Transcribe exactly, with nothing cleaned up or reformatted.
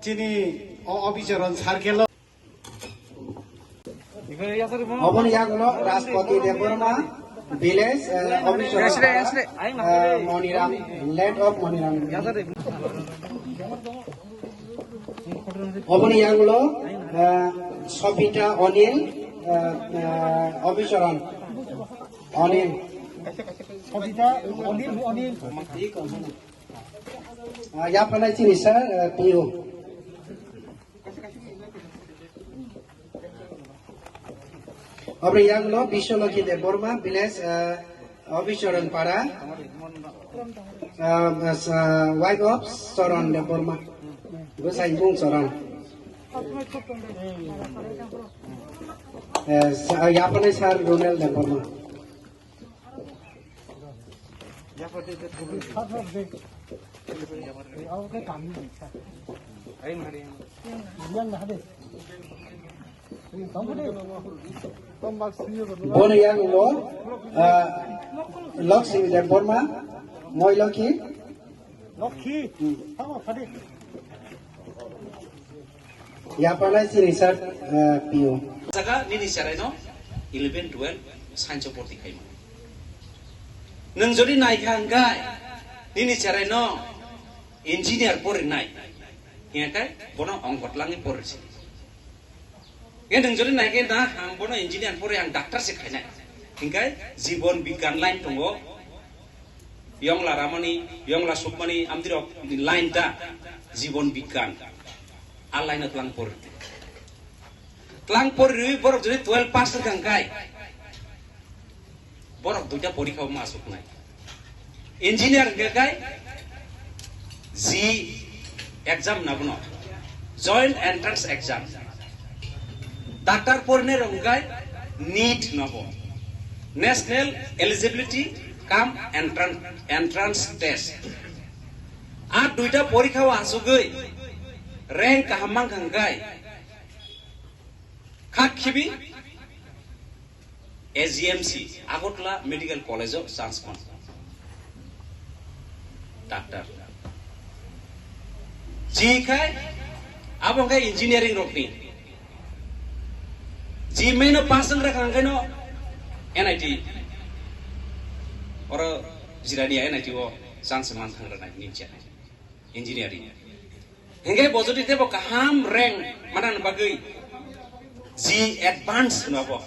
Chini o Abhicharan circle o. Oboni yagulo Rajpati Debbarma, village, eh, Abhicharan Para, eh, Moniram, land of Moniram. Oboni yagulo, eh, Sobita Anil, eh, eh, Abhicharan Anil. Sobita Anil, Anil. Ah, yaphanai chini sir, eh, P O. Aboni yagulo Biswalokhi Debbarma, village, eh, Abhicharan Para, eh, wife of Charan Debbarma, bwsai bung Charan. Eh, sa-, yaphanai sir Ronel Debbarma. Bono yagulo, ah, Lakshmi Debbarma, Moilokhi. Yaphanai chini sir, eh, P O. Jaga nini cherai no eleven, twelve science o porti khaima. Nwng jodi naikha hwnkhe nini cherai no engineer porinai. Hingkhe bono ongkot langwi porisi. Hingkhe nwng jodi naikhe na ang bono engineer pori ang doctor se khainai. Hingkhe jibon bigyan line tongo. Yongla ramani, yongla sukmani, amdirok ni line ta jibon bigyan. A line o tlang pori. Tlang pori rwi borok jodi twelve pass wngkha hwnkhe borok duita porikha o ma suknai. Engineer hwnkhe kai J E E exam na bono, Joint Entrance Exam. Doctor porinai rok hwnkhe NEET no bo, National Eligibility cum Entran-, Entrance Test. A duita porikha o asugwi rank kaham mankha hwnkhe kha khibi A G M C, Agartala Medical College o chance man. Doctor. Ji khai, abo khai engineering rokni. Ji main o pass wng rakha hwnkhe no N I T. Oro Jirania N I T o chance man thang rwnai nincha. Engineering. Hingke bo jodi tebo kaham rank manani bagwi J E E advance hwnwi abo